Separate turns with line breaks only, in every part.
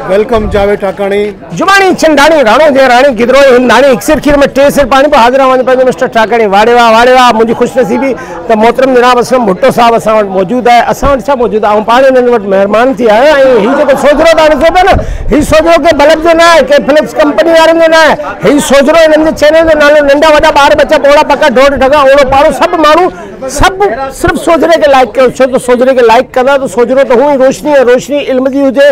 Welcome Javed ٽاڪاڻي.
Jamani چنڊاڻي Rano جي راڻي گدرو ۽ هنداڻي هڪ سر کير ۾ ٽي سر پاڻي پوء حاضر آهيان پنهنجو مسٽر ٽاڪاڻي واڙي واهه واڙي واهه منهنجي خوش نصيبي ته محترم جناب اسلم ڀٽو صاحب اسان وٽ موجود آهي اسان وٽ ڇا موجود آهي آئون پاڻ انهن وٽ مهرمان ٿي آيو آهيان ۽ هي جيڪو سوجهرو توهان ڏسو پيا نه هي سوجهرو ڪنهن بلب جو نه آهي ڪنهن فلپس ڪمپني وارن جو نه آهي هي سوجهرو انهن جي چينل جو نالو ننڍا وڏا ٻار ٻچا پوڙها پڪا ڍوڍ ڍڳا اوڙو پاڙو سڀ ماڻهو سڀ صرف سوجهري کي لائيڪ ڪيو ڇو ته سوجهري کي لائيڪ ڪندا ته سوجهرو ته هونئن ئي روشني آهي روشني علم جي هجي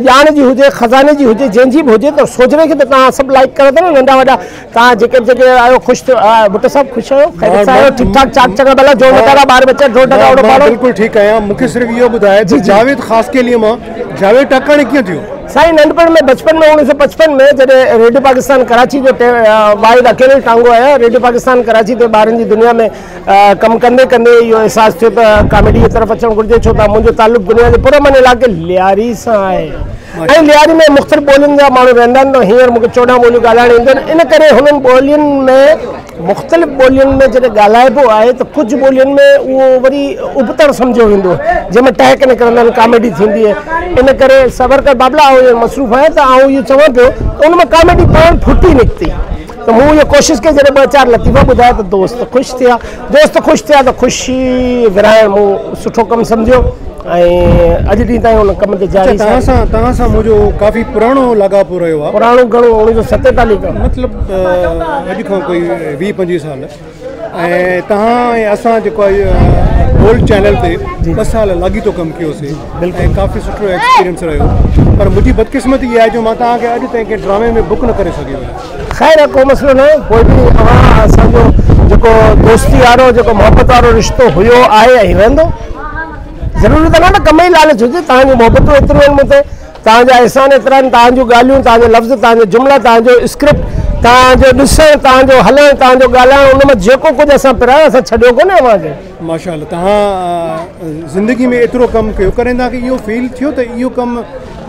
ڄاڻ جي هجي خزاني جي هجي جنهن جي به هجي ته سوجهري کي ته توهان سڀ لائيڪ ڪريو ٿا نه ننڍا وڏا توهان جيڪي به جيڪي آهيو خوش ٿيو ڀٽو صاحب خوش آهيو خيريت سان آهيو ٺيڪ ٺاڪ چاڪ چڱا ڀلا جوڙ متارا ٻار ٻچا ڍور ڍڳا اوڙو پاڙو.
مان بلڪل ٺيڪ آهيان مون کي صرف اهو ٻڌاء ته جاويد خاصخيلي مان جاويد ٽاڪاڻي ڪيئن ٿيو؟
سائين ننڍپڻ ۾ بچپن ۾ 1955 ۾ جڏهن ريڊيو پاڪستان ڪراچي جو واحد اڪيلو ٽانگو آهيان ريڊيو پاڪستان ڪراچي تي ٻارن جي دنيا ۾ ڪم ڪندي ڪندي اهو احساس ٿيو ته ڪاميڊي جي طرف اچڻ گهرجي ڇو ته منهنجو تعلق دنيا جي پرامن علائقي لياري سان آهي ۽ لياري ۾ مختلف ٻولين جا ماڻهو رهندا آهن ته هينئر مونکي 14 ٻوليون ڳالهائڻ اينديون آهن ان ڪري هنن ٻولين ۾ مختلف ٻولين ۾ جڏهن ڳالهائبو آهي ته ڪجهه ٻولين ۾ اهو وري ابتڙ سمجهيو ويندو آهي جنهن ۾ ٽهڪ نڪرندا آهن ڪاميڊي ٿيندي آهي ان ڪري صبر ڪر بابلا آئون مصروف آهيان ته آئون اهو چوان پيو ته ان مان ڪاميڊي پاڻ ڦٽي نڪتي ته مون اها ڪوشش ڪئي جڏهن ٻه چار لطيفا ٻڌايا ته دوست خوش ٿيا دوست خوش ٿيا ته خوشي ورهائڻ مون سٺو ڪم سمجهيو ۽ اڄ ڏينهن تائين ان ڪم تي جاري
اچا توهان سان منهنجو ڪافي پراڻو لاڳاپو رهيو آهي.
پراڻو گهڻو 1947 کان.
مطلب اڄ کان ڪوئي 20 25 سال ۽ توهان ۽ اسان جيڪو آهي گولڊ چينل تي ٻه سال لاڳيتو ڪم ڪيوسي ۽ ڪافي سٺو ايڪسپيرينس رهيو پر منهنجي بدقسمتي اها آهي جو مان توهان کي اڄ تائين ڪنهن ڊرامي ۾ بڪ نه ڪري سگهيو آهيان.
خير آهي ڪو مسئلو ناهي پوء به اوهان اسان جو جيڪو دوستي وارو جيڪو محبت وارو رشتو هيو آهي ۽ رهندو ضروري ته ناهي ته ڪم جي لالچ هجي توهان جون محبتون ايتريون آهن مون تي توهان جا احسان ايترا آهن، توهان جون ڳالهيون، توهان جا لفظ، توهان جا جملا، توهان جو اسڪرپٽ، توهان جو ڏسڻ، توهان جو هلڻ، توهان جو ڳالهائڻ، ان مان جيڪو ڪجهه اسان پرايو، اسان ڇڏيو ڪونهي اوهان کي.
ماشاء الله توهان زندگي ۾ ايترو ڪم ڪيو ڪڏهن توهان کي اهو فيل ٿيو ته اهو ڪم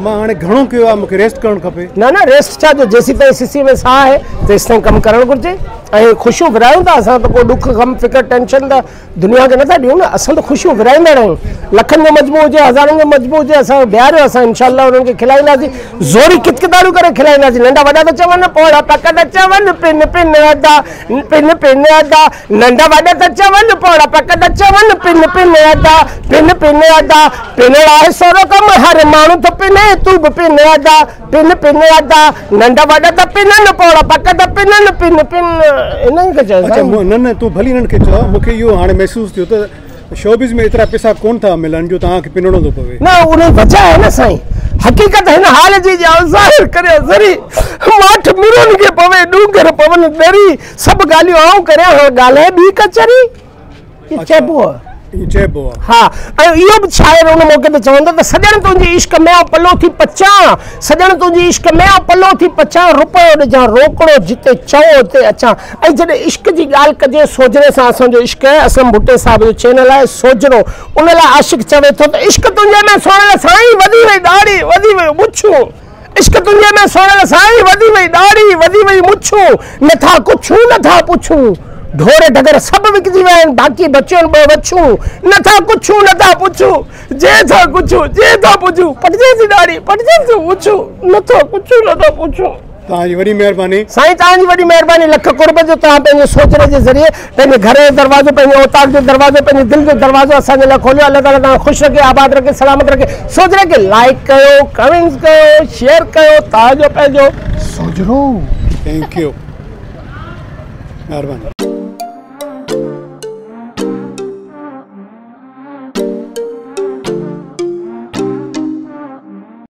مان هاڻي گهڻو ڪيو آهي مون کي ريسٽ ڪرڻ کپي؟
نه نه ريسٽ ڇا جو جيسيتائين سسي ۾ ساهه آهي تيستائين ڪم ڪرڻ گهرجي ۽ خوشيون ورهايون ٿا اسان ته ڪو ڏک غم فڪر ٽينشن ته دنيا کي نٿا ڏيون نه اسان ته خوشيون ورهائيندڙ آهيون لکن جو مجموعو هجي هزارن جو مجموعو هجي اسان کي بيهاريو اسان انشاء الله انهن کي کلائينداسين زوري ڪتڪتاڙيون ڪري کلائينداسين ننڍا وڏا ته چون پوڙها پڪ ته چون پن پن ادا پن پن ادا ننڍا وڏا ته چون پوڙها پڪ ته چون پن پن ادا پن پن ادا پنڻ آهي سورو ڪم هر ماڻهو ٿو پني تون به پن ادا پن پن ادا ننڍا وڏا ته پنن پوڙها پڪ ته پنن پن پن انهن کي چئو
اچا نه نه تون ڀلي انهن کي چئو مون کي اهو هاڻي محسوس ٿيو ته شوبز ۾ ايترا پئسا ڪون ٿا ملن جو توهان کي پنڻو ٿو پوي.
نه ان جي وجه آهي نه سائين حقيقت هن حال جي جا ظاهر ڪريان ذري ماٺ مرون کي پوي ڏونگر پون ڏري سڀ ڳالهيون آئون ڪريان هاڻ ڳالهائي ٻي ڪچهري. ائين چئبو آهي.
ائين چئبو آهي.
ها ۽ اهو به شاعر ان موقعي تي چوندو ته سڄڻ تنهنجي عشق ۾ آئون پلو ٿي پچان، سڄڻ تنهنجي عشق ۾ آئون پلو ٿي پچان، روپيو ڏجان روڪڙو جتي چئو اتي اچان. ۽ جڏهن عشق جي ڳالهه ڪجي سوجهري سان اسان جو عشق آهي، اسلم ڀٽي صاحب جو چينل آهي سوجهرو ان لاء عاشق چوي ٿو ته عشق تنهنجي ۾ سهڻل سائين وڌي وئي ڏاڙهي وڌي ويون مڇون. عشق تنهنجي ۾ سهڻل سائين وڌي وئي ڏاڙهي وڌي وئي مڇون نه ٿا ڪڇون نه ٿا پڇون ڍور ڍڳر سڀ وڪجي ويا آهن باقي بچيون آهن ٻه وڇون نه ٿا ڪڇون نه ٿا پڇون جي ٿا ڪڇون جي ٿا پڇون پٽجي ٿي ڏاڙهي پٽجن ٿيون مڇون نه ٿا ڪڇون نه ٿا پڇون.
توهان جي وڏي مهرباني.
سائين توهان جي وڏي مهرباني لک قرب جو توهان پنهنجي سوجهري جي ذريعي پنهنجي گهر جو دروازو پنهنجي اوطاق جو دروازو پنهنجي دل جو دروازو اسان جي لاء کوليو الله تعالي توهان کي خوش رکي آباد رکي سلامت رکي سوجهري کي لائيڪ ڪيو ڪمينٽس ڪيو شيئر ڪيو توهان جو پنهنجو سوجهرو.
Thank you مهرباني.